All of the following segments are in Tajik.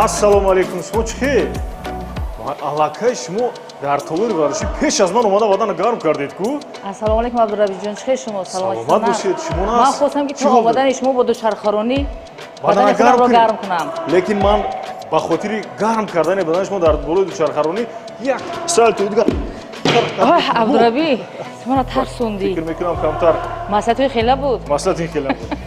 Ассалому алайкум, шумо чӣ хел? Аллакай шумо дар толори варзишӣ пеш аз ман омада бадана гарм кардед ку? Ассалому алайкум, Абдурабиҷон, чӣ хел шумо? Саломат бошед, шумо нас? Ман хостам, ки Чӣ то ҳол омадани шумо бо дучархаронӣ бадана бадани худамро гарм кунам. Лекин ман ба хотири гарм кардани бадани шумо дар болои дучархаронӣ як салтои дигар. Оҳ, Абдурабӣ, ту мана тарсондӣ. Фикр мекунам, камтар. Маслиҳатҳои хела буд. Маслиҳат ин хела буд.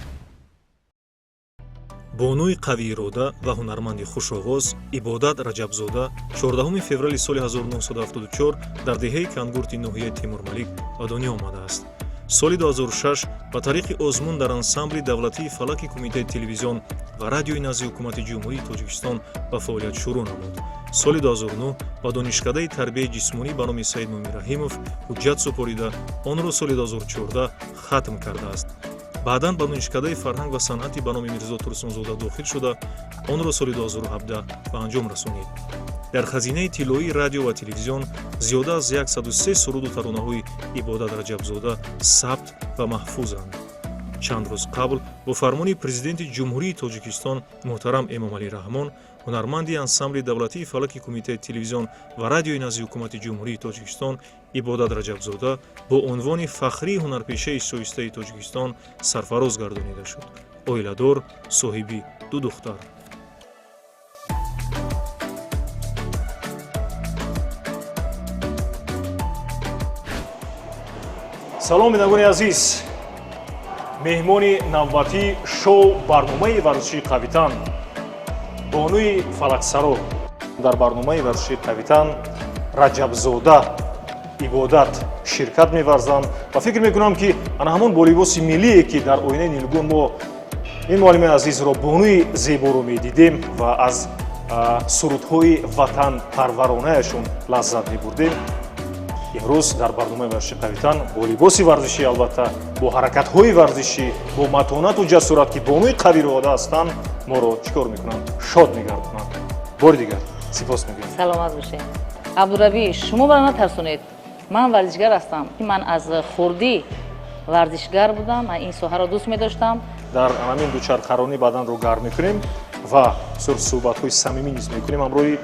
Бонуи қавиирода ва ҳунарманди хушовоз Ибодат Раҷабзода 14 феврали соли 1974 дар деҳаи Кангурти ноҳияи Темурмалик ба дунё омадааст. Соли 2006 ба тариқи озмун дар ансамбли давлатии фалаки Кумитаи телевизион ва радиои назди Ҳукумати Ҷумҳурии Тоҷикистон ба фаъолият шурӯъ намуд. Соли 2009 ба Донишкадаи тарбияи ҷисмонӣ ба номи Саидмӯмин Раҳимов ҳуҷҷат супорида, онро соли 2014 хатм кардааст. Баъдан ба Донишкадаи фарҳанг ва санъати ба номи Мирзо Турсунзода дохил шуда, онро соли 2017 ба анҷом расонид. Дар хазинаи тиллоии радио ва телевизион зиёда аз 103 суруду таронаҳои Ибодат Раҷабзода сабт ва маҳфузанд. Чанд рӯз қабл бо фармони Президенти Ҷумҳурии Тоҷикистон муҳтарам Эмомалӣ Раҳмон ҳунарманди ансамбли давлатии фалаки Кумитаи телевизион ва радиои назди Ҳукумати Ҷумҳурии Тоҷикистон Ибодат Раҷабзода бо унвони фахрии ҳунарпешаи шоистаи Тоҷикистон сарфароз гардонида шуд. Оиладор, соҳиби ду духтар. Салом, бинандагони азиз! Меҳмони навбатии шоу барномаи варзишии «Қавитан», бонуи фалаксаро дар барномаи варзишии «Қавитан» Раҷабзода Ибодат ширкат меварзанд ва фикр мекунам, ки ана ҳамон бо либоси миллие, ки дар оинаи нилгун мо ин муаллими азизро, бонуи зеборо медидем ва аз сурудҳои ватанпарваронаашон лаззат мебурдем, имрӯз дар барномаи варзиши «Қавитан» бо либоси варзишӣ, албатта, бо ҳаракатҳои варзишӣ, бо матонату ҷасорат, ки бонуи қавиирода ҳастанд, моро чӣ кор мекунанд? Шод мегардонанд. Бори дигар сипос мегӯям. Саломат бошед, Абдурабӣ. Шумо маро натарсонед, ман варзишгар ҳастам. Ман аз хурдӣ варзишгар будам ва ин соҳаро дӯст медоштам. Дар ҳамин дучархаронӣ баданро гарм мекунем ва бисёр суҳбатҳои самимӣ низ мекунем ҳамроҳи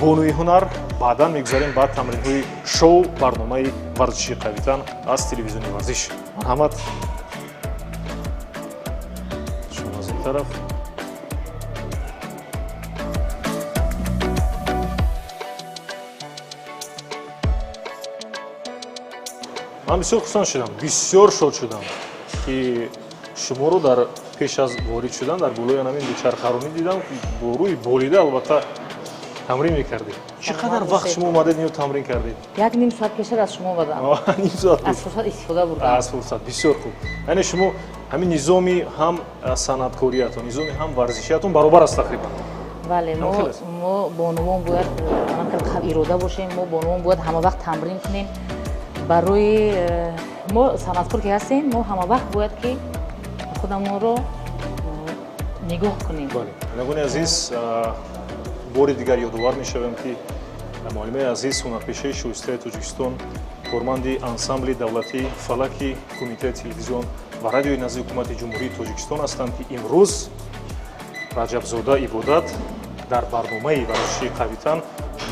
бонуи ҳунар. Баъдан мегузарем ба тамринҳои шоу барномаи варзишии «Қавитан» аз телевизиони «Варзиш». Марҳамат, шумо аз ин тараф. Ман бисёр хурсанд шудам, бисёр шод шудам, ки шуморо дар пеш аз ворид шудан дар болои ҳамин дучархаронӣ дидам, ки бо рӯи болида, албатта, тамрин мекардед. Чӣ қадар вақт шумо омадед, ино тамрин кардед? Як ним соат пештар аз шумо омадам. Ним соат? Аз фурсат истифода бурдам. Аз фурсат, бисёр хуб. Яъне шумо ҳамин низоми ҳам санъаткориятон, низоми ҳам варзишиятон баробар аст тақрибан. Бале, мо бонувон бояд ирода бошем, мо бонувон бояд ҳама вақт тамрин кунем. Барои мо санъаткор ки ҳастем, мо ҳама вақт бояд ки худамонро нигоҳ кунем. Бале, бинандагони азиз, бори дигар ёдовар мешавем, ки муаллимаи азиз, ҳунарпешаи шоистаи Тоҷикистон, корманди ансамбли давлатии фалаки Кумитаи телевизион ва радиои назди Ҳукумати Ҷумҳурии Тоҷикистон ҳастанд, ки имрӯз Раҷабзода Ибодат дар барномаи варзишии «Қавитан»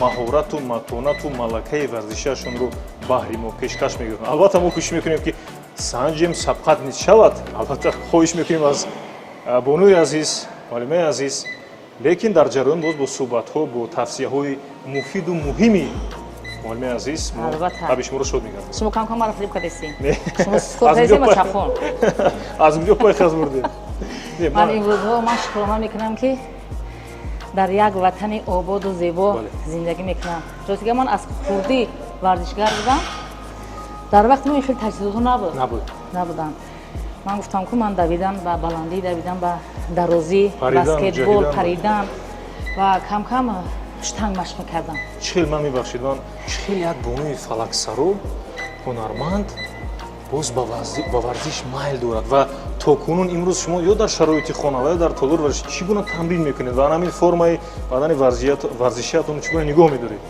маҳорату матонату малакаи варзишиашонро баҳри мо пешкаш мегардонанд. Албатта, мо кӯшиш мекунем, ки санҷем, сабқат низ шавад. Албатта, хоҳиш мекунем аз бонуи азиз, муаллимаи азиз, лекин дар ҷараён боз бо суҳбатҳо, бо тавсияҳои муфиду муҳими муаллимаи азиз мо таби шуморо шод мегардонем. Шумо кам кам маро фиреб кардесӣ. Шумо скор кардесӣ, ма чапон. Аз куҷо пайхаз бурдед? Ман имрӯзҳо ман шукрона мекунам, ки дар як ватани ободу зебо зиндагӣ мекунам. Ростига, ман аз хурдӣ варзишгар будам. Дар вақти мо ин хеле таҷҳизотҳо набуд. Набуд. Набуданд. Ман гуфтам ку, ман давидан ба баландӣ, давидан ба дарозӣ, баскетбол, паридан ва кам кам штанг машқ мекардам. Чӣ хел, ман мебахшед, ман чӣ хел як бонуи фалаксаро, ҳунарманд боз ба варзиш майл дорад ва то кунун имрӯз шумо ё дар шароити хона ва ё дар толори варзиш чӣ гуна тамрин мекунед ва ҳамин формаи бадани варзишиятонро чӣ гуна нигоҳ медоред?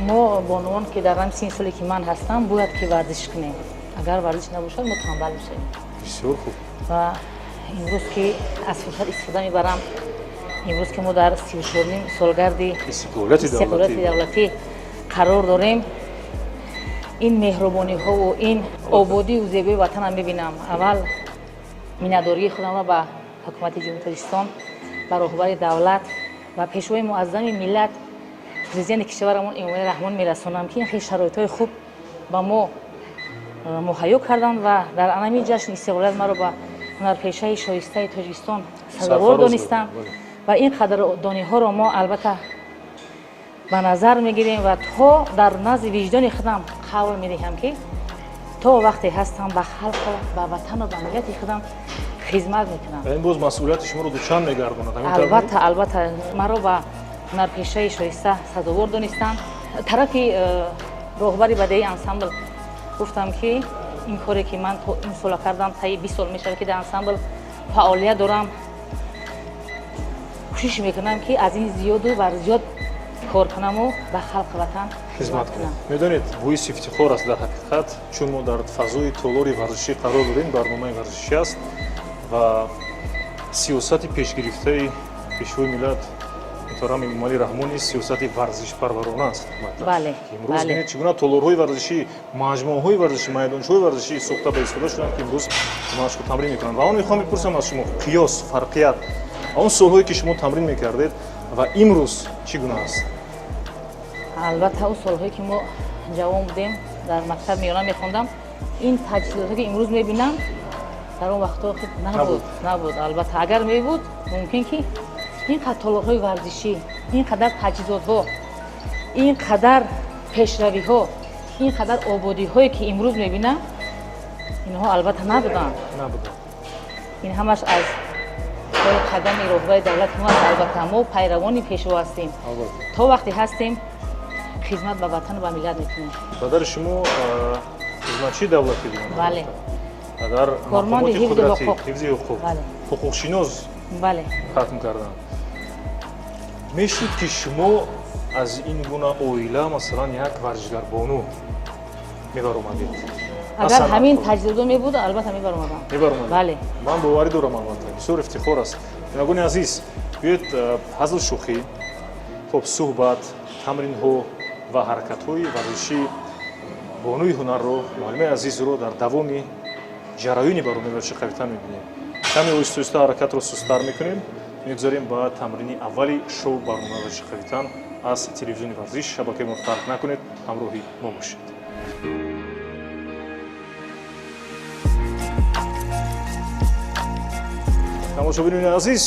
Мо бонувон, ки дар ҳамин синни соле, ки ман ҳастам, бояд ки варзиш кунем. Агар варзиш набошад, мо танбал мешавем. Бисёр хуб. Ва имрӯз ки аз фурсат истифода мебарам, Имрӯз ки мо дар 34-ним солгарди истиқлолияти истиқлолияти давлатӣ қарор дорем, ин меҳрубониҳову ин ободию зебои ватанам мебинам. Аввал миннатдории худамро ба ҳукумати Ҷумҳурии Тоҷикистон, ба роҳбари давлат ва пешвои муаззами миллат, президенти кишварамон Эмомалӣ Раҳмон мерасонам, ки ин хел шароитҳои хуб ба мо муҳайё карданд ва дар анами ҷашни истиқлолият маро ба ҳунарпешаи шоистаи Тоҷикистон сазовор донистанд. Ва ин қадрдониҳоро мо албатта ба назар мегирем ва то дар назди виҷдони худам қавл медиҳам, ки то вақте ҳастам, ба халқу ба ватану ба миллати худам хизмат мекунам. Ин боз масъулияти шуморо дучанд мегардонад. Албатта, албатта, маро ба ҳунарпешаи шоиста сазовор донистанд. Тарафи роҳбари бадеи ансамбл гуфтам, ки ин коре ки ман то ин сола кардам, таи 20 сол мешавад, ки дар ансамбл фаъолият дорам, кӯшиш мекунам, ки аз ин зиёду бар зиёд кор кунаму ба халқи ватан хизмат кунам. Медонед, боиси ифтихор аст дар ҳақиқат, чун мо дар фазои толори варзишӣ қарор дорем, барномаи варзишӣ аст ва сиёсати пешгирифтаи пешвои миллат муҳтарам Эмомалӣ Раҳмон низ сиёсати варзишпарварона аст. Имрӯз бинед, чӣ гуна толорҳои варзишӣ, маҷмӯаҳои варзишӣ, майдончаҳои варзишӣ сохта ба истифода шуданд, ки имрӯз машқу тамрин мекунанд. Ва он мехоҳам бипурсам аз шумо: қиёс, фарқият он солҳое ки шумо тамрин мекардед ва имрӯз чӣ гуна аст? Албатта, он солҳое ки мо ҷавон будем, дар мактаб миёна мехондам, ин таҷҳизоте ки имрӯз мебинам, дар он вақтҳо набуд, набуд. Албатта, агар мебуд, мумкин ки ин қадр толорҳои варзишӣ, ин қадар таҷҳизотҳо, ин қадар пешравиҳо, ин қадар ободиҳое ки имрӯз мебинам, инҳо албатта набуданд. Ин ҳамаш аз кори қадами роҳбари давлати мо аст. Албатта, мо пайравони пешво ҳастем, то вақте ҳастем, хизмат ба ватану ба миллат мекунем. Падари шумо хизматчии давлатӣ буданд? Бале. Дар корманди ҳифзи ҳуқуқ, ҳифзи ҳуқуқ, ҳуқуқшинос. Бале. Хатм карданд. Мешуд, ки шумо аз ин гуна оила, масалан, як варзишгарбону мебаромадед? Агар ҳамин таҷҳизото мебуд, албатта мебаромадам. Мебаромадед? Бале. Ман боварӣ дорам, албатта бисёр ифтихор аст. Бинандагони азиз, биёед, ҳазл шӯхӣ, хуб, суҳбат, тамринҳо ва ҳаракатҳои варзишии бонуи ҳунарро, муаллимаи азизро дар давоми ҷараёни барномаи варзиши қавитан мебинем. Каме оҳиста оҳиста ҳаракатро сусттар мекунем, мегузарем ба тамрини аввали шоу барномаи варзиши қавитан аз телевизиони Варзиш. Шабакаи моро тарк накунед, ҳамроҳи мо бошед. Тамошобинони азиз,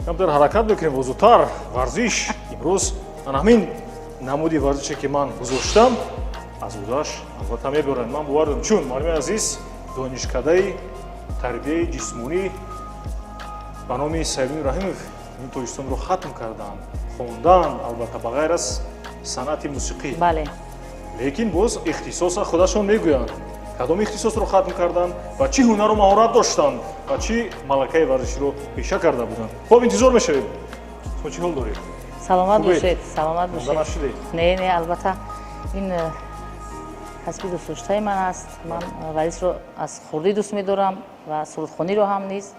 камтар ҳаракат мекунем бо зудтар. Варзиш имрӯз ана ҳамин намуди варзише, ки ман гузоштам, аз ӯдаш албатта мебарам. Ман бовар дорам, чун муаллими азиз донишкадаи тарбияи ҷисмонӣ ба номи Саидмин Раҳимов ин Тоҷикистонро хатм карданд, хондан, албатта, ба ғайр аз санъати мусиқӣ. Лекин боз ихтисоса худашон мегӯянд, кадом ихтисосро хатм карданд ва чӣ ҳунару маҳорат доштанд ва чӣ малакаи варзиширо пеша карда буданд. Хуб, интизор мешавем. Шумо чӣ ҳол доред? Саломат бошед, саломат бошед. Нашудед? Не, не, албатта, ин касби дӯстдоштаи ман аст. Ман варзишро аз хурдӣ дӯст медорам ва сурудхониро ҳам низ.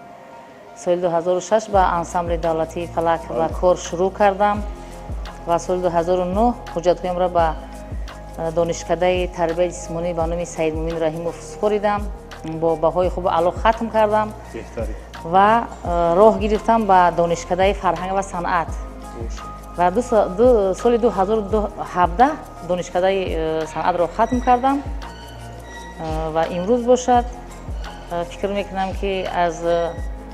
Соли 2006 ба ансамбли давлатии «Фалак» ба кор шурӯъ кардам ва соли 2009 ҳуҷҷатҳоямро ба донишкадаи тарбияи ҷисмонӣ ба номи Саидмумин Раҳимов супоридам, бо баҳои хубу аъло хатм кардам ва роҳ гирифтам ба донишкадаи фарҳанг ва санъат ва соли 2017 донишкадаи санъатро хатм кардам. Ва имрӯз бошад, фикр мекунам, ки аз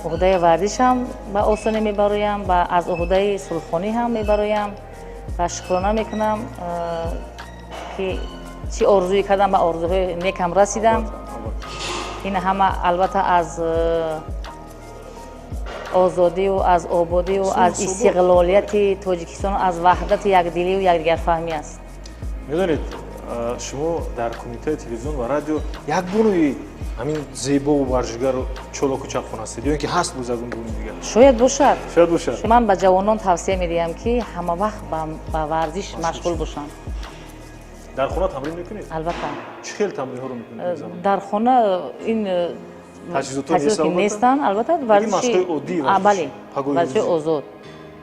уҳдаи варзишам ба осонӣ мебароям ва аз уҳдаи сурудхонӣ ҳам мебароям ва шукрона мекунам, ки чӣ орзуе кардам, ба орзуҳои некам расидам. Ин ҳама албатта аз озодию аз ободию аз истиқлолияти Тоҷикистон, аз ваҳдати якдилию якдигарфаҳмӣ аст. Медонед, шумо дар кумитаи телевизион ва радио як бонуи ҳамин зебову варзишгару чолоку чапқун ҳастед ё ин ки ҳаст боз ягон бонуи дигар? Шояд бошад. Шояд бошад. Ман ба ҷавонон тавсия медиҳам, ки ҳама вақт ба варзиш машғул бошанд. Дар хона тамрин мекунед? Албатта. Чӣ хел тамринҳоро мекунед? Дар хона ин Таҷҳизоти нестанд, албатта варзиши оддӣ, бале, варзиши озод.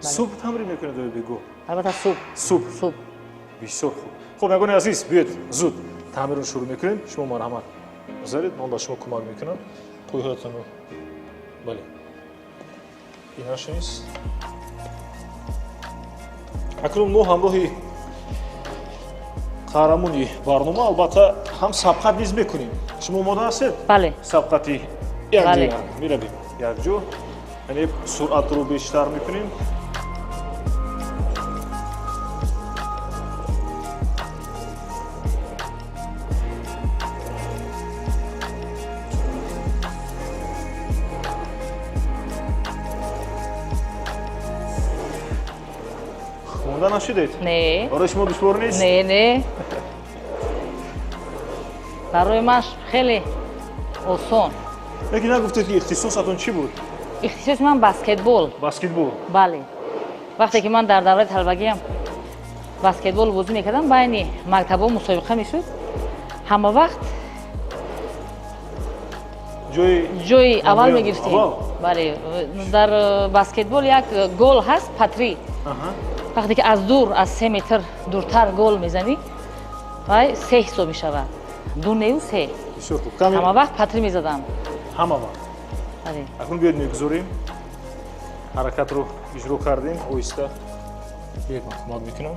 Субҳ тамрин мекунед ё бегоҳ? Албатта субҳ. Субҳ. Субҳ. Бисёр хуб. Хуб, бинандагони азиз, биёед зуд тамринро шурӯъ мекунем. Шумо марҳамат гузаред, ман ба шумо кӯмак мекунам. Пойҳоятонро, бале, инаш нест. Акнун мо ҳамроҳи қаҳрамони барнома албатта ҳам сабқат низ мекунем. Шумо омода ҳастед? Бале. Сабқати якҷоя меравем, якҷо, яъне суръатро бештар мекунем. Монда нашудед? Не. Барои шумо душвор нест? Не, не. Барои ман хеле осон. Лекин нагуфтед, ки ихтисосатон чӣ буд? Ихтисоси ман баскетбол. Баскетбол? Бале. Вақте ки ман дар давраи талабагиам баскетбол бозӣ мекардам, байни мактабҳо мусобиқа мешуд. Ҳама вақт ҷои аввал мегирифтем. Бале, дар баскетбол як гол ҳаст, патри. Вақте ки аз дур, аз 3 метр дуртар гол мезанӣ, вай се ҳисоб мешавад. 2 нею 3. Ҳама вақт патри мезадам. Ҳама вақт? Бале. Акнун биёед мегузорем. Ҳаракатро иҷро кардем, оҳиста. Биёед, ман кӯмак мекунам.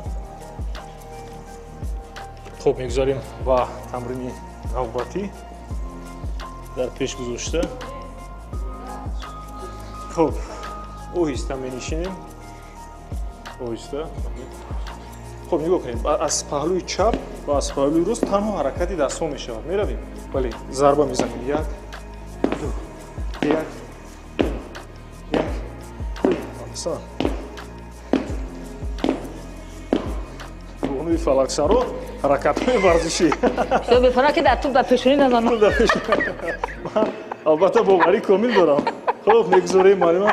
Хуб, мегузарем ба тамрини навбатӣ дар пеш гузошта. Хуб, оҳиста менишинем. Оҳиста. Хуб, нигоҳ кунед, аз паҳлӯи чап ва аз паҳлӯи рост танҳо ҳаракати дастҳо мешавад. Меравем? Бале, зарба мезанем. 1, 2, 1, 2, 1, 2. Аҳсан. Бонуи фалаксаро ҳаракатҳои варзишӣ. Бисёр бефарқ ки дар туп дар пешонӣ назанам. Ман албатта боварӣ комил дорам. Хуб, мегузорем, муаллима.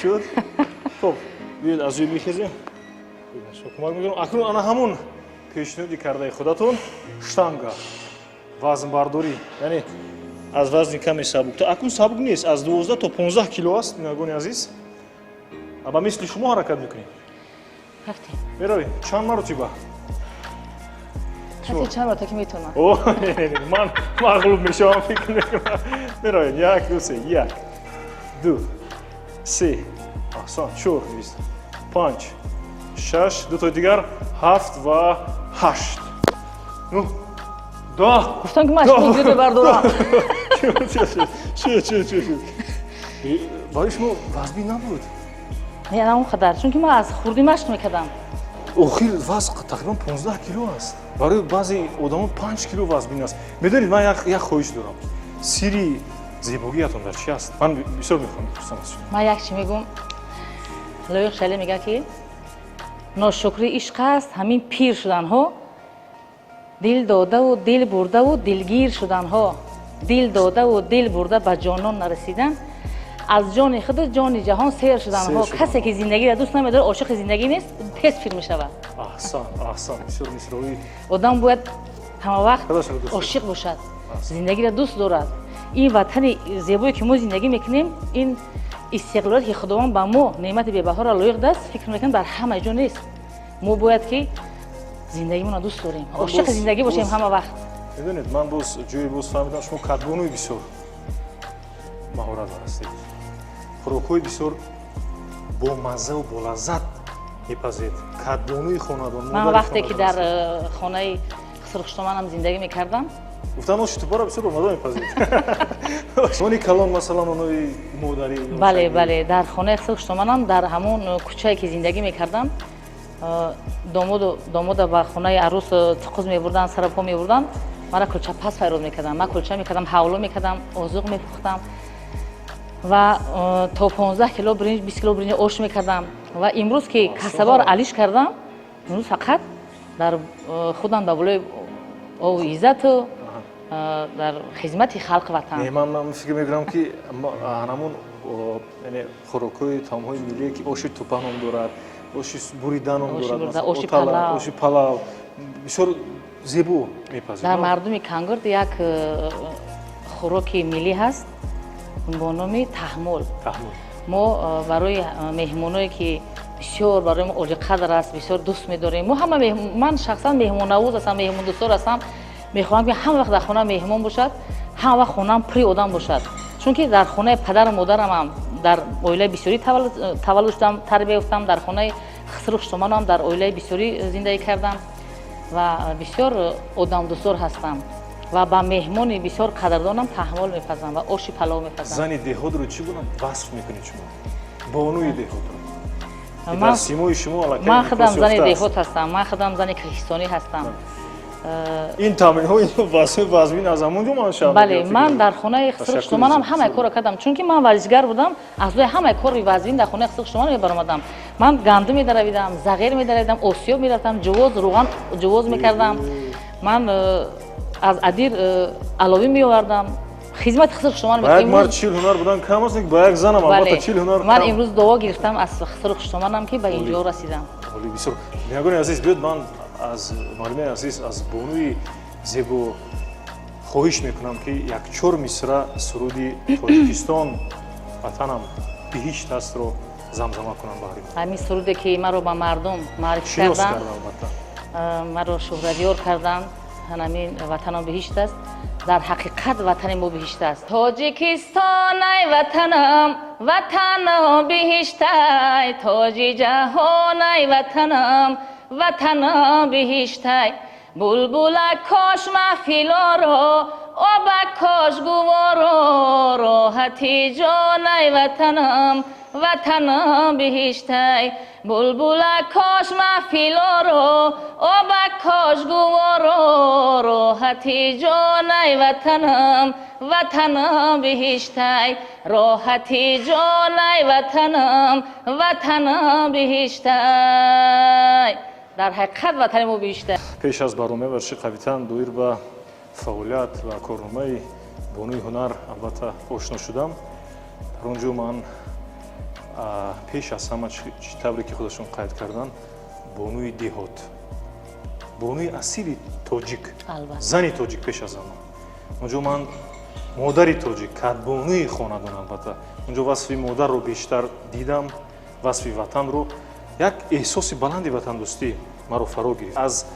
Шуд. Хуб, биёед аз ӯ мехезем. Кӯмак мекунам. Акнун ана ҳамон пешниҳоди кардаи худатон, штанга, вазнбардорӣ, яъне аз вазни каме сабуктар. Акнун сабук нест, аз 12 то 15 кило аст, бинандагони азиз. Ба мисли шумо ҳаракат мекунем. Рафтем. Меравем. Чанд маротиба? Касе чанд маротиба ки метавонам. О, не, ман мағлуб мешавам, фикр мекунам. Меравем. 1, 2, 3, 1, 2, 3, аҳсан, 4, 5, 6, ду тои дигар, 7 ва 8. 9, 10. Гуфтам ки ман шумо зиёд мебардорам. Чӣ, чӣ, чӣ, чӣ? Барои шумо вазбин набуд? Не, на он қадар, чунки ман аз хурдӣ машқ мекардам. Охир вазн тақрибан 15 кило аст. Барои баъзе одамо 5 кило вазбин аст. Медонед, ман як хоҳиш дорам. Сирри зебогиятон дар чӣ аст? Ман бисёр мехоҳам бипурсам аз шумо. Ман як чӣ мегӯм. Лоиқ Шалӣ мегӯяд, ки ношукрӣ ишқ аст, ҳамин пир шуданҳо, дил додаву дил бурдаву дилгир шуданҳо, дил додаву дил бурда ба ҷонон нарасидан, аз ҷони худу ҷони ҷаҳон сер шуданҳо. Касе ки зиндагиро дӯст намедорад, ошиқи зиндагӣ нест, тез пир мешавад. Аҳсан, аҳсан, бисёр мисроӣ. Одам бояд ҳама вақт ошиқ бошад, зиндагиро дӯст дорад. Ин ватани зебое ки мо зиндагӣ мекунем, ин истиқлолияте ки Худованд ба мо неъмати бебаҳоро лоиқ даст, фикр мекунам дар ҳама ҷо нест. Мо бояд ки зиндагимонро дӯст дорем, ошиқи зиндагӣ бошем ҳама вақт. Медонед, ман боз ҷое боз фаҳмидам, шумо кадбонуи бисёр маҳорат ҳастед. Хӯрокҳои бисёр бомаззаву болаззат мепазед. Кадбонуи хонадон. Ман вақте ки дар хонаи Хусрухуштоманам зиндагӣ мекардам, гуфтам, оши тупаро бисёр бомазза мепазед. Нони калон, масалан, онои модарӣ. Бале, бале, дар хонаи Хусрухуштоманам, дар ҳамон кӯчае ки зиндагӣ мекардам, домода ба хонаи арӯс туқуз мебурданд, сарапо мебурданд, мара кулчапаз файрод мекардам. Ман кулча мекардам, ҳавло мекардам, озуқ мепухтам ва то 15 кило биринҷ, 20 кило биринҷ ош мекардам. Ва имрӯз ки касабаро алиш кардам, имрӯз фақат дар худам ба болои ову иззату дар хизмати халқ ватан. Ман фикр мекунам, ки ҳамон хӯрокҳои таомҳои миллие, ки оши тупа ном дорад, оши бурида ном дорад, оши палав, оши палав бисёр зебо мепазед. Дар мардуми Кангурд як хӯроки миллӣ ҳаст. Бо номи таҳмол. Мо барои меҳмоное, ки бисёр барои мо олиқадр аст, бисёр дӯст медорем мо ҳама. Ман шахсан меҳмоннавоз ҳастам, меҳмондӯстдор ҳастам. Мехоҳам, ки ҳама вақт дар хона меҳмон бошад, ҳама вақт хонаам пури одам бошад, чунки дар хонаи падару модарамам дар оилаи бисёрӣ таваллуд шудам, тарбия ёфтам. Дар хонаи хисру хуштоманам дар оилаи бисёрӣ зиндагӣ кардам ва бисёр одамдӯстдор ҳастам ва ба меҳмони бисёр қадрдонам таҳмол мепазам ва оши палов мепазам. Зани деҳотро чӣ гуна васф мекунед шумо, бонуи деҳотро? Дар симои шумо аллакай Ман худам зани деҳот ҳастам, ман худам зани кӯҳистонӣ ҳастам. Ин тамринҳо, ин вазми вазмин аз ҳамон ҷо маншаъ Бале, ман дар хонаи хисру хуштоманам ҳамаи корро кардам, чунки ман варзишгар будам. Аз рӯи ҳамаи кори вазмин дар хонаи хисру хуштоман мебаромадам. Ман гандум медаравидам, зағир медаравидам, осиёб мерафтам, ҷувоз, руған ҷувоз мекардам. Ман аз адир аловӣ меовардам, хизмати хисру хуштоман. Ба як мард 40 ҳунар будан кам аст, ба як занам албатта 40 ҳунар. Ман имрӯз дуо гирифтам аз хисру хуштоманам, ки ба инҷо расидам. Бисёр. Бинандагони азиз, биёд, ман аз муаллимаи азиз, аз бонуи зебо хоҳиш мекунам, ки як чор мисра суруди «Тоҷикистон ватанам биҳишт астро» замзама кунам баҳри мо. Ҳамин суруде, ки маро ба мардум маърифӣ шинос карданд, карда, албатта. Маро шӯҳратёр карданд, ҳамин «Ватанам биҳишт аст». Дар ҳақиқат ватани мо биҳишт аст. Тоҷикистон, ай ватанам, ватанам биҳиштай, тоҷи ҷаҳон, ай ватанам, ватанам биҳиштай. Булбула кош маҳфилоро, оба кош гуворо, роҳати ҷон, ай ватанам, ватанам биҳиштай. Булбула кош маҳфилоро, оба кош гуворо, роҳати ҷон, ай ватанам, ватанам биҳиштай, роҳати ҷон, ай ватанам, ватанам биҳиштай. Дар ҳақиқат ватани мо биҳиштай. Пеш аз барномаи варзиши қавитан доир ба фаъолият ва корномаи бонуи ҳунар албатта ошно шудам. Дар он ҷо ман пеш аз ҳама, чӣ тавре ки худашон қайд карданд, бонуи деҳот, бонуи асили тоҷик, зани тоҷик, пеш аз ҳама он ҷо ман модари тоҷик, кадбонуи хонадон, албатта он ҷо васфи модарро бештар дидам, васфи ватанро. Як эҳсоси баланди ватандӯстӣ маро фаро гирифт. Аз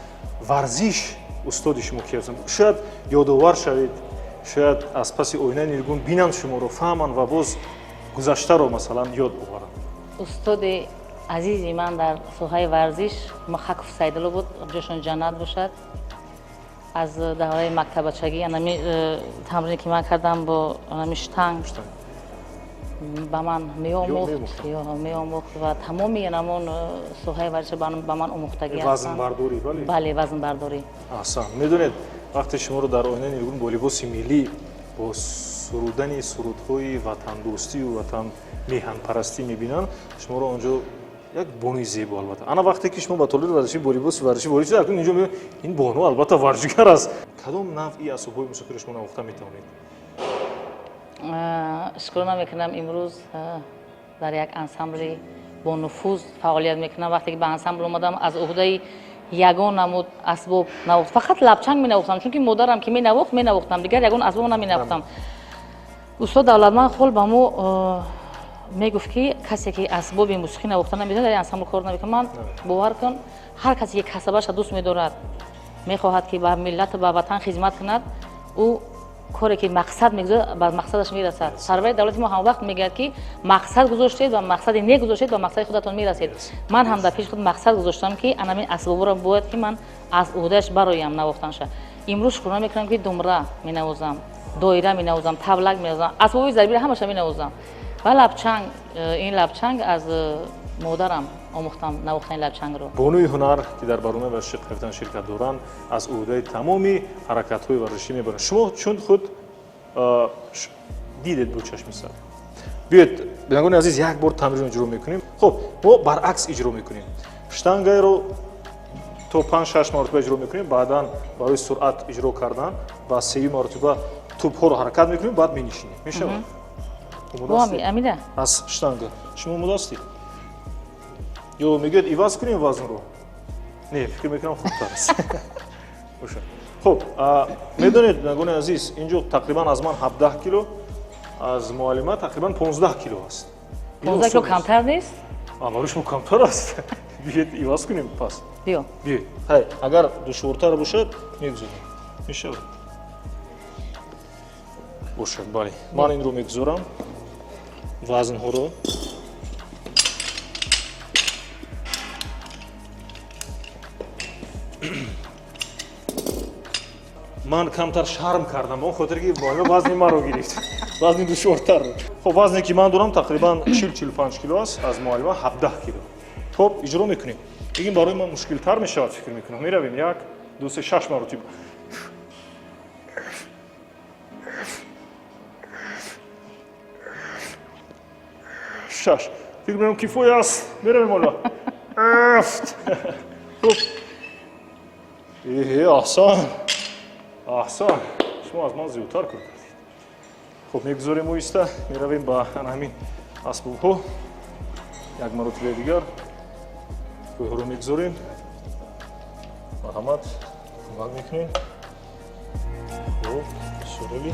варзиш устоди шумо ки ҳастанд, шояд ёдовар шавед, шояд аз паси оинаи нилгун бинанд шуморо, фаҳманд ва боз гузаштаро, масалан, ёд оваранд. Устоди азизи ман дар соҳаи варзиш Махаков Сайдулло буд, ҷошон ҷаннат бошад. Аз давраи мактабачагӣ анами тамрине, ки ман кардам бо анами штанг, ба ман меомӯхт, меомӯхт ва тамоми анамон соҳаи варзиша ба ман омӯхтагӣ. Вазнбардорӣ, бале? Бале, вазнбардорӣ. Аҳсан. Медонед, вақте шуморо дар оинаи нилгун бо либоси миллӣ, бо сурудани сурудҳои ватандӯстию ватан меҳанпарастӣ мебинанд шуморо, он ҷо як бонуи зебо, албатта. Ана вақте ки шумо ба толори варзишӣ бо либоси варзишӣ ворид шудед, акнун инҷо мебинед, ин бону албатта варзишгар аст. Кадом навъи асбобҳои мусиқиро шумо навохта метавонед? Шукр намекунам, имрӯз дар як ансамбли бонуфуз фаъолият мекунам. Вақте ки ба ансамбл омадам, аз уҳдаи ягон намуд асбоб навохт, фақат лабчанг менавохтам, чунки модарам ки менавохт, менавохтам, дигар ягон асбоб наменавохтам. Устод Давлатманд хол ба мо мегуфт, ки касе ки асбоби мусиқӣ навохта наметавонад, дар ансамбл кор намекунад. Ман, бовар кун, ҳар касе ки касабаша дӯст медорад, мехоҳад, ки ба миллату ба ватан хизмат кунад, ӯ коре ки мақсад мегузорад, ба мақсадаш мерасад. Сарвари давлати мо ҳамавақт мегӯяд, ки мақсад гузоштед ва мақсади нек гузоштед, ба мақсади худатон мерасед. Ман ҳам дар пеши худ мақсад гузоштам, ки анамин асбобро бояд ки ман аз уҳдааш бароям навохтанша. Имрӯз шукрона мекунам, ки думра менавозам, доира менавозам, таблак менавозам, асбоби зарбиро ҳамаша менавозам ва лабчанг. Ин лабчанг аз модарам омӯхтам навохтани лабчангро. Бонуи ҳунар, ки дар барномаи варзиши қавитан ширкат доранд, аз уҳдаи тамоми ҳаракатҳои варзишӣ мебаранд. Шумо чун худ дидед бо чашми сар. Биёед, бинандагони азиз, як бор тамринро иҷро мекунем. Хуб, мо баръакс иҷро мекунем. Штангайро то панҷ шаш маротиба иҷро мекунем, баъдан барои суръат иҷро кардан ба сеюм маротиба тӯбҳоро ҳаракат мекунем, баъд менишинем. Мешавад? Амида. Аз штанга шумо омода ҳастед ё мегӯяд, иваз кунем вазнро? Не, фикр мекунам, хубтар аст. Хуб, медонед, бинандагони азиз, ин ҷо тақрибан аз ман 17 кило. Аз муаллима тақрибан 15 кило аст. 15 кило камтар нест? Барои шумо камтар аст. Биёед, иваз кунем пас. Биё. Биёед. Хай, агар душвортар бошад, мегузорем. Мешавад. Бошад, бале. Ман инро мегузорам. Вазнҳоро. Ман камтар шарм кардам, ба он хотир ки муаллима вазни маро гирифт. Вазни душвортар. Хоб, вазне ки ман дорам тақрибан 40-45 кило аст, аз муаллима 17 кило. Хоб, иҷро мекунем. Ин барои ман мушкилтар мешавад, фикр мекунам. Меравем як, ду, се, шаш маротиба. Шаш. Фикр мекунам, кифоя аст. Меравем ҳоло. Ҳафт. Хуб. Эҳе, аҳсан. Аҳсан. Шумо аз ман зиёдтар кор кардед. Хуб, мегузорем оҳиста, меравем ба ана ҳамин асбобҳо. Як маротибаи дигар пойҳоро мегузорем. Марҳамат, кӯмак мекунем. Хуб, сурали.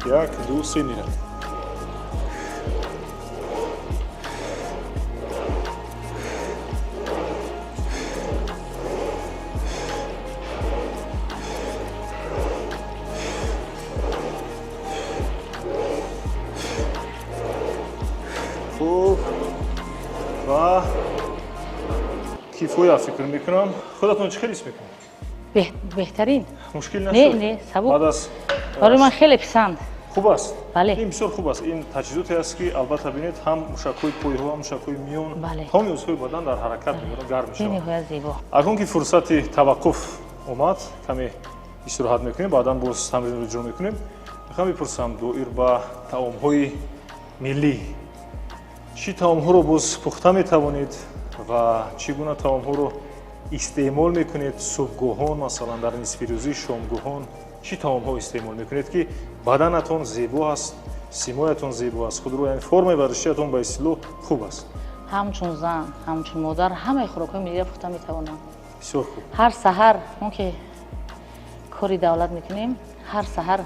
Як, ду, се, меравем. Хуб, ва кифоя, фикр мекунам. Худатон чӣ хел ҳис мекунед? Беҳтарин. Мушкил нашуд? Не, не, сабук. Баъд аз Барои ман хеле писанд. Хуб аст? Бале. Ин бисёр хуб аст. Ин таҷҳизоте аст, ки албатта, бинед, ҳам мушакҳои пойҳо, ҳам мушакҳои миён, тамоми узвҳои бадан дар ҳаракат мебаранд, гарм мешаванд. Бениҳоят зебо. Акнун ки фурсати таваққуф омад, каме истироҳат мекунем, баъдан боз тамринро иҷро мекунем. Мехоҳам бипурсам доир ба таомҳои миллӣ. Чӣ таомҳоро боз пухта метавонед ва чӣ гуна таомҳоро истеъмол мекунед субҳгоҳон, масалан, дар нисфирӯзӣ, шомгоҳон чӣ таомҳо истеъмол мекунед, ки баданатон зебо аст, симоятон зебо аст, худро, яъне формаи варзишиятон ба истилоҳ хуб аст? Ҳамчун зан, ҳамчун модар ҳамаи хӯрокҳои миллиро пухта метавонам. Бисёр хуб. Ҳар саҳар мо ки кори давлат мекунем, ҳар саҳар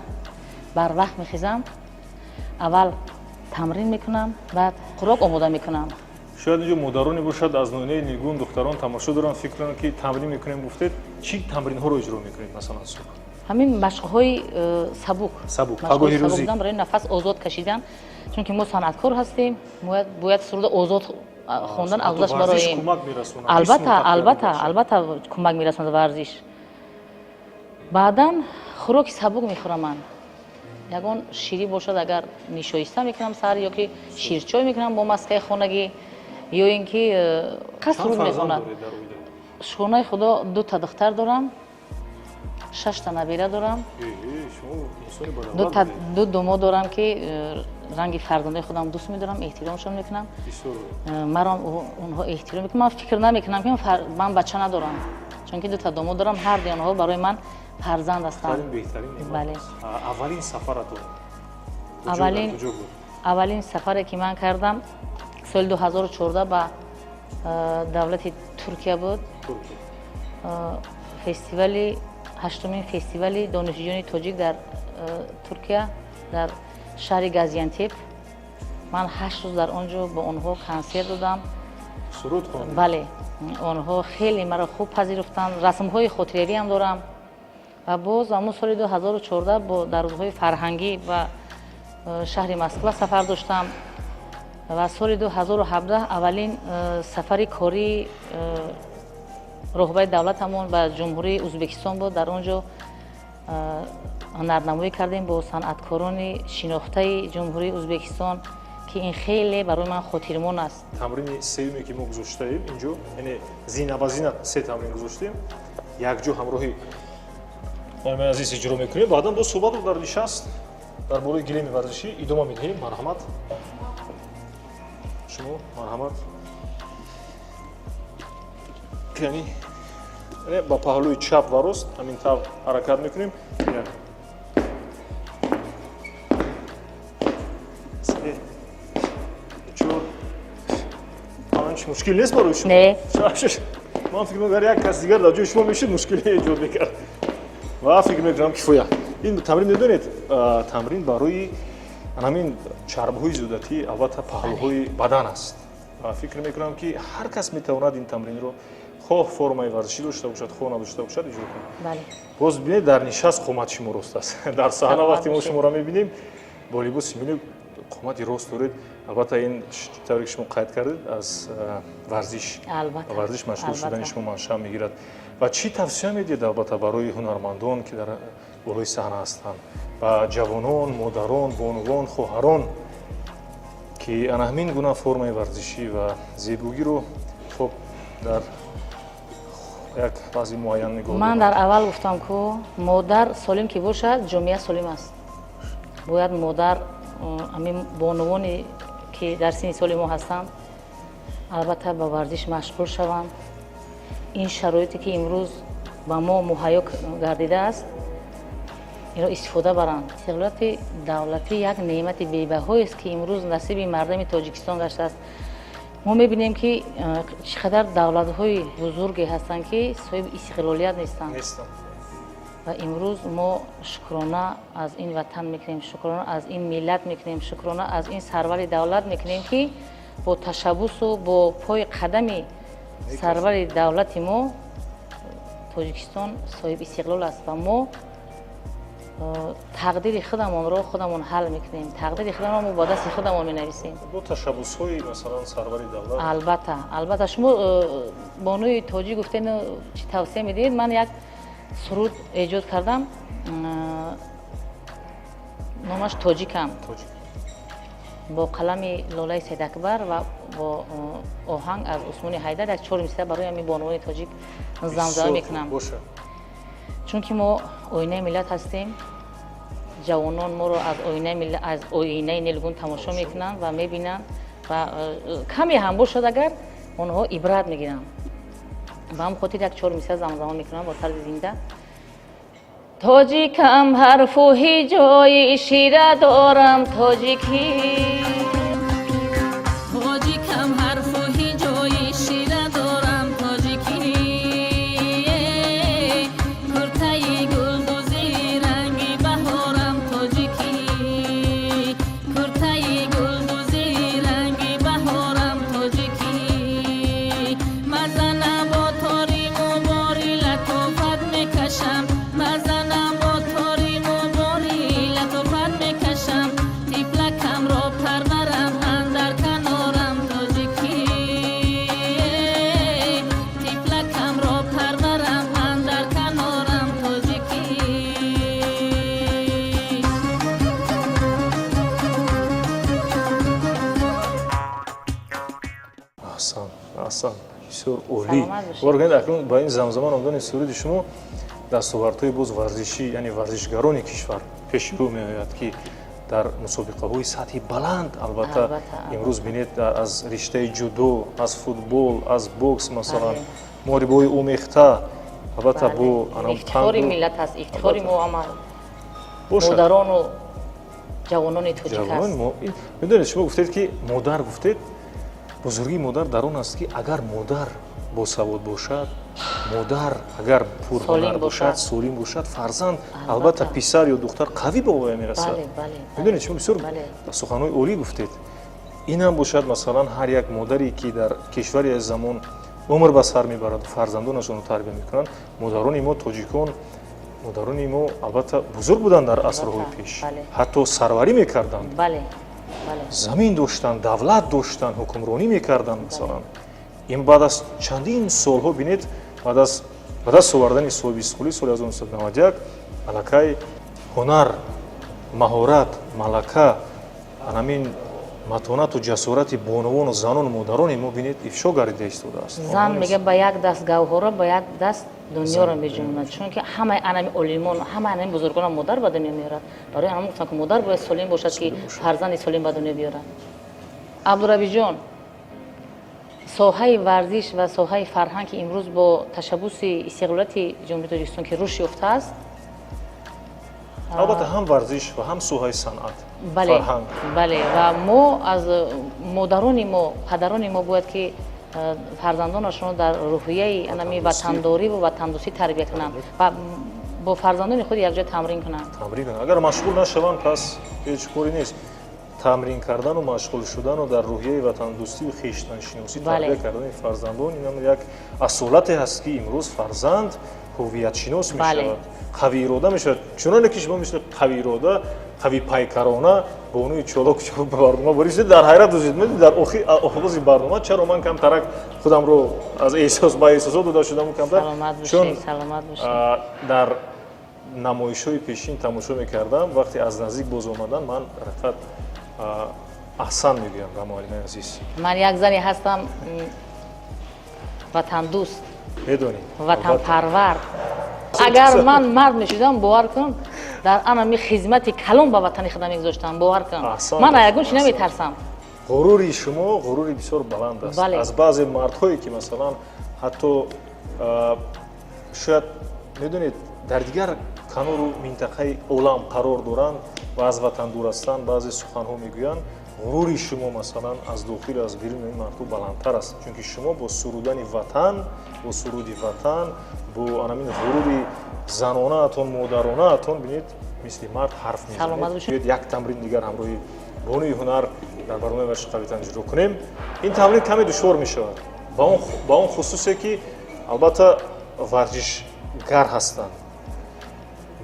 барвақт мехезам, аввал тамрин мекунам, баъд хӯрок омода мекунам. Шояд инҷо модароне бошад, аз ноҳияи Нилгун духтарон тамошо доранд, фикр кунанд, ки тамрин мекунем гуфтед, чӣ тамринҳоро иҷро мекунед, масалан, субҳ? Ҳамин машқҳои сабук. Сабук. Машқҳои Пагоҳи сабук рӯзӣ. Будан барои нафас озод кашидан, чунки мо санъаткор ҳастем, бояд суруда озод хондан аз Варзиш бароем. кӯмак мерасонад. Албатта, Ҷисмро тақвият албатта, мебахшад. Албатта, кӯмак мерасонад варзиш. Баъдан хӯроки сабук мехӯрам ман. Ягон ширӣ бошад, агар нишоиста мекунам саҳар, ё ки ширчой мекунам бо маскаи хонагӣ, ё ин ки кас Чанд суруд фарзанд мехонад. доред дар оила? Шукронаи Худо, дута духтар дорам, шашта набира дорам. Шумо инсони бадавлат Дута будед. ду думо дорам, ки ранги фарзандаи худам дӯст медорам, эҳтиромшон мекунам. Бисёр. Маро онҳо эҳтиром мекунам. Ман фикр намекунам, ки ман бача надорам, чунки дута домо дорам, ҳар дуи онҳо барои ман фарзанд ҳастанд. Беҳтарин неъмат Бале. аст. Аввалин сафаратон куҷо буд? Аввалин сафаре ки ман кардам, соли 2014 ба давлати Туркия буд. Туркия. Фестивали ҳаштумин фестивали донишҷӯёни тоҷик дар Туркия, дар шаҳри Газиантеп. Ман 8 рӯз дар он ҷо бо онҳо консерт додам. Суруд хондед? Бале, онҳо хеле маро хуб пазируфтанд. Расмҳои хотиравиам дорам. Ва боз ҳамун соли 2014 бо дар рӯзҳои фарҳангӣ ба шаҳри Москва сафар доштам. Ва соли 2017 аввалин сафари кории роҳбари давлатамон ба Ҷумҳурии Ӯзбекистон буд. Дар он ҷо ҳунарнамоӣ кардем бо санъаткорони шинохтаи Ҷумҳурии Ӯзбекистон, ки ин хеле барои ман хотирмон аст. Тамрини сеюме ки мо гузоштаем инҷо, яъне зина ба зина се тамрин гузоштем, якҷо ҳамроҳи муаллимаи азиз иҷро мекунем, баъдан боз суҳбатро дар нишаст дар бораи гилеми варзишӣ идома медиҳем. Марҳамат, шумо марҳамат. Яъне ба паҳлӯи чап ва рост ҳамин тавр ҳаракат мекунем. Як, се, чор, панҷ. Мушкил нест барои шумо? Не. Шаш. Ман фикр мекунам, агар як кас дигар дар ҷои шумо мешуд, мушкиле эҷод мекард. Ва фикр мекунам, кифоя. Ин тамрин, медонед, тамрин барои ҳамин чарбҳои зиёдатӣ, албатта, паҳлӯҳои бадан аст. Ва фикр мекунам, ки ҳар кас метавонад ин тамринро, хоҳ формаи варзишӣ дошта бошад, хоҳ надошта бошад, иҷро кунад. Боз бинед, дар нишаст қомати шумо рост аст. Дар саҳна вақте мо шуморо мебинем бо либоси миллӣ, қомати рост доред. Албатта, ин тавре ки шумо қайд кардед, аз варзиш, варзиш машғул шудани шумо маншаъ мегирад. Ва чӣ тавсия медиҳед, албатта, барои ҳунармандон, ки дар болои саҳна ҳастанд, ва ҷавонон, модарон, бонувон, хоҳарон, ки ана ҳамин гуна формаи варзишӣ ва зебогиро, хоб, дар як вазъи муайян нигоҳ? Ман дар аввал гуфтам, ку модар солим ки бошад, ҷомеа солим аст. Бояд модар, ҳамин бонувоне ки дар синни соли мо ҳастанд, албатта, ба варзиш машғул шаванд. Ин шароите ки имрӯз ба мо муҳайё гардидааст, инро истифода баранд. Истиқлолияти давлатӣ як неъмати бебаҳоест, ки имрӯз насиби мардами Тоҷикистон гаштааст. Мо мебинем, ки чӣ қадар давлатҳои бузурге ҳастанд, ки соҳиби истиқлолият нестанд. Ва имрӯз мо шукрона аз ин ватан мекунем, шукрона аз ин миллат мекунем, шукрона аз ин сарвари давлат мекунем, ки бо ташаббусу бо пои қадами сарвари давлати мо Тоҷикистон соҳиби истиқлол аст ва мо тақдири худамонро худамон ҳал мекунем, тақдири худамон мо бо дасти худамон менависем. Бо ташаббусҳои, масалан, сарвари давлат. Албатта, албатта. Шумо бонуи тоҷик гуфтену чӣ тавсия медиҳед, ман як суруд эҷод кардам, номаш «Тоҷикам», бо қалами Лолаи Сайдакбар ва бо оҳанг аз Усмони Ҳайдар. Як чор мисра барои ҳамин бонувони тоҷик замзама мекунам, чунки мо оинаи миллат ҳастем. Ҷавонон моро аз оинаи нилгун тамошо мекунанд ва мебинанд ва каме ҳам бошад агар, онҳо ибрат мегиранд. Ба ҳам хотир як чор мисра замзама мекунам бо тарзи зинда. Тоҷикам, ҳарфу ҳиҷои шира дорам, тоҷикӣ. Тоҷикам, ҳарфу ҳиҷои шира дорам, тоҷикӣ. Куртаи гулдӯзи ранги баҳорам, тоҷикӣ. Куртаи гулдӯзи ранги баҳорам, тоҷикӣ. Мазана бо тори мубори латофат мекашам, мазана бо тори мубори латофат мекашам. Тифлакамро парварам андар канорам, тоҷикӣ. Тифлакамро парварам андар канорам, тоҷикӣ. Аҳсан, аҳсан, бисёр олӣ. Бовар кунед, акнун ба ин замзама намудани суруди шумо дастовардҳои боз варзишӣ, яъне варзишгарони кишвар пеши рӯ меояд, ки дар мусобиқаҳои сатҳи баланд, албатта, имрӯз бинед, аз риштаи ҷудо, аз футбол, аз бокс, масалан, муҳорибаҳои омехта, албатта, бо ифтихори миллат аст, ифтихори мо ама модарону ҷавонони тоҷик аст. Медонед, шумо гуфтед, ки модар гуфтед, бузургии модар дар он аст, ки агар модар босавод бошад, модар агар пурҳунар бошад, солим бошад, фарзанд, албатта, писар ё духтар қавӣ ба воя мерасад. Медонед, шумо бисёр суханҳои олӣ гуфтед. Инам бошад, масалан, ҳар як модаре, ки дар кишвари аз замон умр ба сар мебарад, фарзандонашонро тарбия мекунанд. Модарони мо, тоҷикон, модарони мо, албатта, бузург буданд дар асрҳои пеш, ҳатто сарварӣ мекарданд, замин доштанд, давлат доштанд, ҳукмронӣ мекарданд. Масалан, ин баъд аз чандин солҳо, бинед, баъд аз ба даст овардани соҳиби истиқлолӣ соли 1991, аллакай ҳунар, маҳорат, малака, анамин матонату ҷасорати бонувону занону модарони мо, бинед, ифшо гардида истодааст. Зан, мега, ба як даст гавҳора, ба як даст дунёро меҷунонад, чунки ҳамаи анами олимон, ҳамаи анами бузургона модар ба дунё меорад. Барои ҳамон гуфтам, ки модар бояд солим бошад, ки фарзанди солим ба дунё биёрад. Абдурабиҷон, соҳаи варзиш ва соҳаи фарҳанг, ки имрӯз бо ташаббуси истиқлолияти Ҷумҳурии Тоҷикистон ки рушд ёфтааст. Албатта, ҳам варзиш ва ҳам соҳаи санъат. Фарҳанг. Бале, ва мо аз модарони мо, падарони мо бояд ки фарзандонашонро дар рӯҳияи анами ватандорӣ ва ватандӯстӣ тарбия кунанд ва Бо фарзандони худ якҷо тамрин кунанд. Тамрин кунанд. Агар машғул нашаванд, пас ҳеҷ коре нест. Тамрин кардану машғул шудану дар рӯҳияи ватандӯстию хештаншиносӣ тарбия кардани фарзандон, инам як асолате ҳаст, ки имрӯз фарзанд ҳувиятшинос мешавад, қавиирода мешавад, чуноне ки шумо мисли қавиирода, қавипайкарона, бонуи чолок чолок ба барнома ворид шудед. Дар ҳайрат бошед, медонед, дар оғози барнома чаро ман камтарак худамро аз эҳсос ба эҳсосот дода шудам камтар? Чун дар намоишҳои пешин тамошо мекардам, вақте аз наздик боз омадан, ман ҳақиқат аҳсан мегӯям ба муаллимаи азиз. Ман як зане ҳастам ватандӯст, медонӣ, ватанпарвар. Агар ман мард мешудам, бовар кун, дар анами хизмати калон ба ватани худам мегузоштам, бовар кун, ман ягон чи наметарсам. Ғурури шумо ғурури бисёр баланд аст. Аз баъзе мардҳое, ки масалан ҳатто шояд, медонед, дар дигар канору минтақаи олам қарор доранд ва аз ватан дур ҳастанд, баъзе суханҳо мегӯянд, ғурури шумо масалан аз дохил, аз беруни ин мардҳо баландтар аст, чунки шумо бо сурудани ватан, бо суруди ватан, бо анамин ғурури занонаатон, модаронаатон, бинед, мисли мард ҳарф мезанед. Як тамрин дигар ҳамроҳи бонуи ҳунар дар барномаи варзиши қавитан иҷро кунем. Ин тамрин каме душвор мешавад, ба он хусусе ки албатта варзишгар ҳастанд,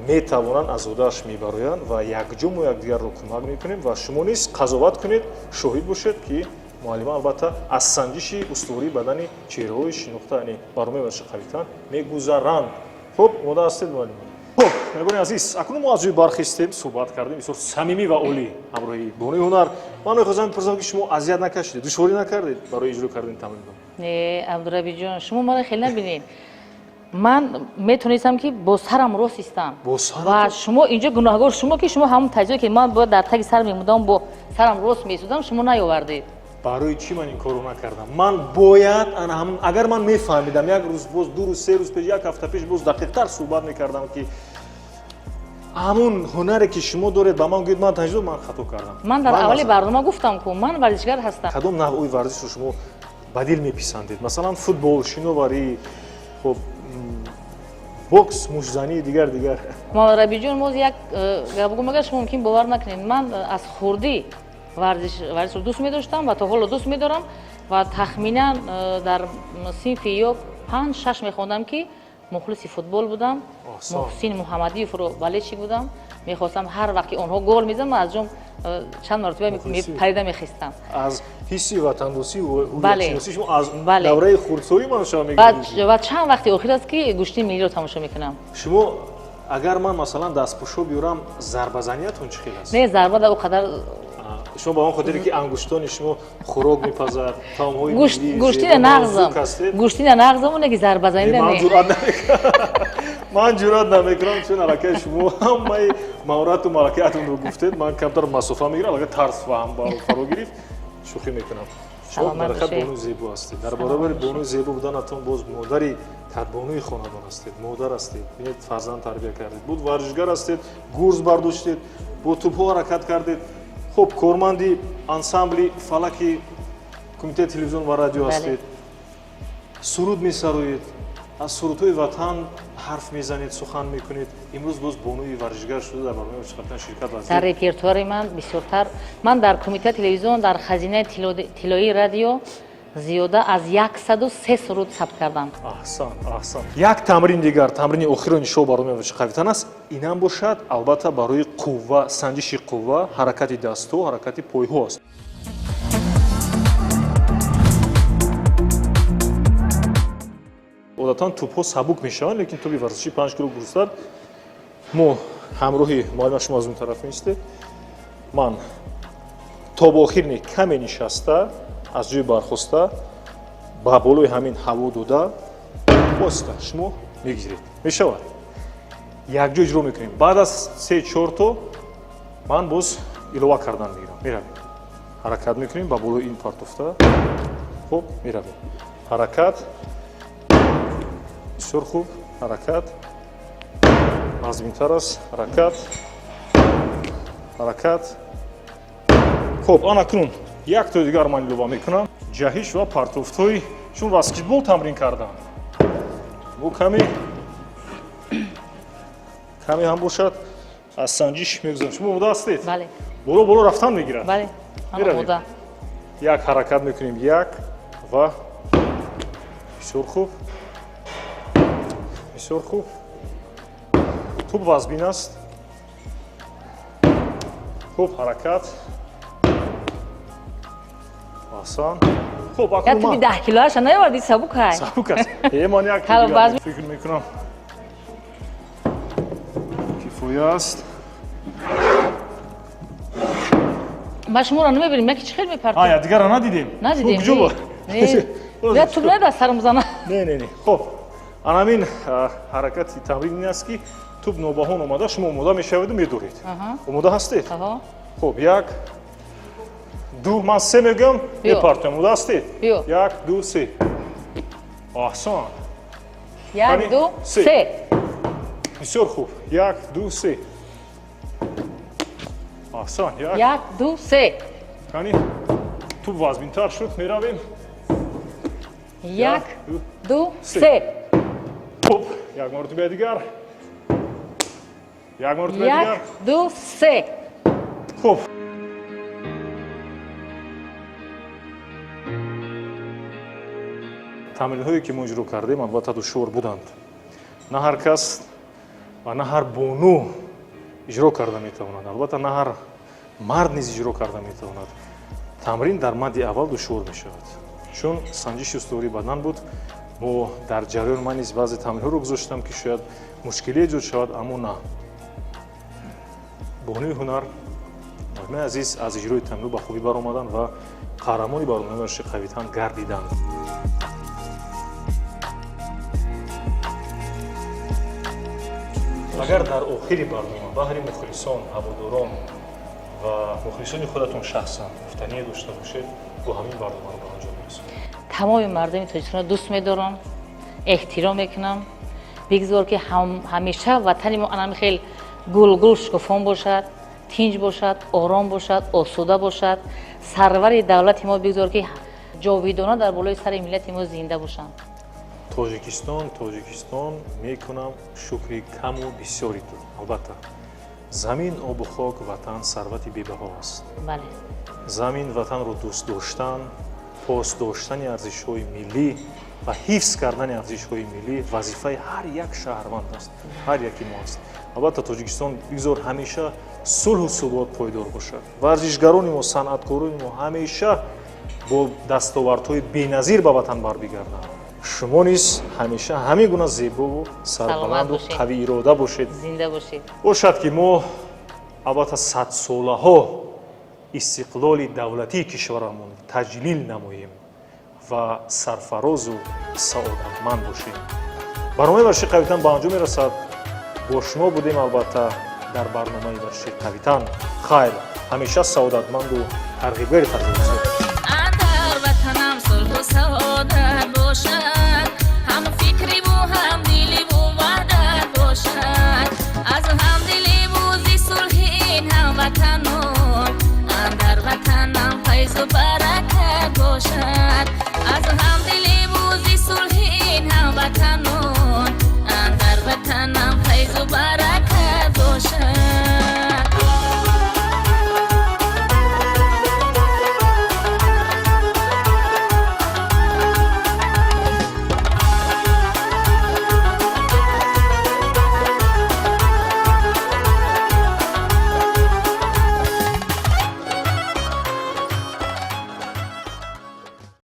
метавонанд аз ӯдааш мебароянд ва якҷо мо якдигарро кӯмак мекунем ва шумо низ қазоват кунед, шоҳид бошед, ки муаллима албатта аз санҷиши устувории бадани чеҳраҳои шинохта, яъне барномаи варзиши қавитан мегузаранд. Хуб, омода ҳастед, муаллима? Хуб, бинандагони азиз, акнун мо аз ҷои бархестем, суҳбат кардем бисёр самимӣ ва олӣ ҳамроҳи бонуи ҳунар. Ман мехостам бипурсам, ки шумо азият накашидед, душворӣ накардед барои иҷро кардани тамринҳо? Не, Абдурабиҷон, шумо маро хеле набинед. Ман метонистам, ки бо сарам рост истам, ва шумо инҷо гуноҳгор шумо, ки шумо ҳамон таҷриба, ки ман бояд дар таги сар мемудам, бо сарам рост месудам, шумо наёвардед. Барои чӣ ман ин корро накардам? Ман бояд ана ҳамн, агар ман мефаҳмидам, як рӯз боз, 2 рӯз, 3 рӯз пеш, як ҳафта пеш боз дақиқтар суҳбат мекардам, ки ҳамун ҳунаре, ки шумо доред, ба ман гӯед, ман таҷриба, ман хато кардам. Ман дар аввали барнома гуфтам ку, ман варзишгар ҳастам. Кадом навъи варзишро шумо ба дил меписандед? Масалан, футбол, шиноварӣ, хуб, бокс, муштзанӣ, дигар, дигар. Рабиҷон, моз як гап гум, агар шумо мумкин бовар накунед, ман аз хурдӣ варзишро дӯст медоштам ва то ҳоло дӯст медорам ва тахминан дар синфи ё 5-6 мехондам, ки мухлиси футбол будам, Муҳсин Муҳаммадиевро болельщик будам. Мехостам, ҳар вақт ки онҳо гол мезанам, аз ҷом чанд маротиба парида мехестам. Аз ҳисси ватандӯстӣ, ҳувиятшиносӣ шумо аз давраи хурдсолӣ маншаъ мегиред. Ва чанд вақти охир аст, ки гӯштини миллиро тамошо мекунам. Шумо, агар ман масалан дастпӯшо биёрам, зарбазаниятон чӣ хел аст? Не, зарба да о қадар. Шумо ба он хотире, ки ангуштони шумо хӯрок мепазад, таомҳои гӯштина нағзам, гӯштина нағзам, оне ки зарбазанӣ. Ман ҷуръат намекунам, чун аллакай шумо ҳамаи маҳорату малакаатонро гуфтед, ман камтар масофа мегирам, аллакай тарс фаҳм фаро гирифт. Шӯхӣ мекунам. Шумо дар ҳақиқат бонуи зебо ҳастед. Дар баробари бонуи зебо буданатон боз модари кадбонуи хонадон ҳастед, модар ҳастед. Бинед, фарзанд тарбия кардед, буд варзишгар ҳастед, гурз бардоштед, бо тӯбҳо ҳаракат кардед, хуб, корманди ансамбли фалаки Кумитаи телевизион ва радио ҳастед, суруд месароед, аз сурудҳои ватан ҳарф мезанед, сухан мекунед. Имрӯз боз бонуи варзишгар шуда дар барномаи варзишқавитан ширкат варзид. Дар репертуари ман бисёртар, ман дар Кумитаи телевизион, дар хазинаи тиллоии радио зиёда аз 103 суруд сабт кардам. Аҳсан, аҳсан. Як тамрин дигар, тамрини охирони шоу барномаи варзишқавитан аст. Инам бошад, албатта, барои қувва, санҷиши қувва, ҳаракати дастҳо, ҳаракати пойҳо аст. Одатан тӯбҳо сабук мешаванд, лекин тӯби варзишӣ 5 кило гурзтар. Мо ҳамроҳи муаллима, шумо аз он тараф меистед, ман то ба охир не, каме нишаста, аз ҷои бархоста, ба болои ҳамин ҳаво дода, оста шумо мегиред. Мешавад, якҷо иҷро мекунем. Баъд аз се чорто ман боз илова кардан мегирам. Меравем, ҳаракат мекунем ба болои ин партофта. Хуб, меравем, ҳаракат, бисёр хуб, ҳаракат, вазминтар аст, ҳаракат, ҳаракат. Хуб, ана акнун як тои дигар ман илова мекунам, ҷаҳиш ва партофтҳои, чун баскетбол тамрин кардам, бо каме Каме ҳам бошад, аз санҷиш мегузарем. Шумо омода ҳастед? Бале. Боло боло рафтан мегирад. Бале, ман Меравем. омода. Як ҳаракат мекунем, як ва бисёр хуб, бисёр хуб. Тӯб вазбин аст. Хуб, ҳаракат, аҳсан. Хуб. Як Акнун туби ман 10 килоаша наёварди, сабукай. Сабук аст. Ман як Ҳало дигар фикр мекунам, кифоя аст. Ма шуморо намебинем, яки чӣ хел мепартем? Я дигара надидем. Надидем. Куҷо ба? Не, я туб не дар сарам зана. Не, не, не. Хуб, анамин ҳаракати тамрин ин аст, ки тӯб нобаҳон омада, шумо омода мешаведу медоред. Омода ҳастед? Аҳо. Хуб, як, ду, ман се мегӯям, Биё. мепартоем. Омода ҳастед? Биё. Як, ду, се. Аҳсан. Як, Қани, ду, се. се. Бисёр хуб. Як, ду, се. Аҳсан. Як. Як, ду, се. Қани, тӯб вазминтар шуд, меравем. Як, ду, ду, се. се. Хуб, як маротибаи дигар, як маротибаи дигар. Як, ду, се. Хуб, тамринҳое, ки мо иҷро кардем, албатта, душвор буданд. На ҳар кас ва на ҳар бону иҷро карда метавонад, албатта, на ҳар мард низ иҷро карда метавонад. Тамрин дар мадди аввал душвор мешавад, чун санҷиши устувории бадан буд. Мо дар ҷараён ман низ баъзе тамринҳоро гузоштам, ки шояд мушкиле эҷод шавад, аммо на. Бонуи ҳунар Нағмаи азиз аз иҷрои тамринҳо ба хубӣ баромаданд ва қаҳрамони барномаи варзиши қавитан гардиданд. Агар дар охири барнома баҳри мухлисон, ҳаводорон ва мухлисони худатон шахсан гуфтание дошта бошед, бо ҳамин барномаро ба анҷом мерасонем. Тамоми мардуми Тоҷикистонро дӯст медорам, эҳтиром мекунам. Бигзор, ки ҳамеша ватани мо анами хел гулгул шукуфон бошад, тинҷ бошад, ором бошад, осуда бошад. Сарвари давлати мо бигзор, ки ҷовидона дар болои сари миллати мо зинда бошанд. Тоҷикистон, Тоҷикистон, мекунам шукри каму бисёри ту. Албатта, замин, обу хок, ватан сарвати бебаҳо аст. Замин, ватанро дӯст доштан, пос доштани арзишҳои миллӣ ва ҳифз кардани арзишҳои миллӣ вазифаи ҳар як шаҳрванд аст, ҳар яки мо аст. Албатта, Тоҷикистон бигзор ҳамеша сулҳу субот пойдор бошад, варзишгарони мо, санъаткорони мо ҳамеша бо дастовардҳои беназир ба ватан барбигарданд. Шумо низ ҳамеша ҳамин гуна зебову сарбаланду бошед. қавиирода бошед. Зинда бошед. Бошад, ки мо, албатта, садсолаҳо истиқлоли давлатии кишварамон таҷлил намоем ва сарфарозу саодатманд бошем. Барномаи варзиши қавитан ба анҷом мерасад. Бо шумо будем, албатта, дар барномаи варзиши қавитан. Хайр, ҳамеша саодатманду тарғибгари фарзандисо. Андар ватанам сулҳу саодат бошад, ҳам фикриву ҳам диливу ваҳдат бошад, аз ҳамдиливу зи сулҳи ин ҳамватанон андар ватанам файзу баракат бошад, аз ҳамдиливу зи сулҳи ин ҳамватанон.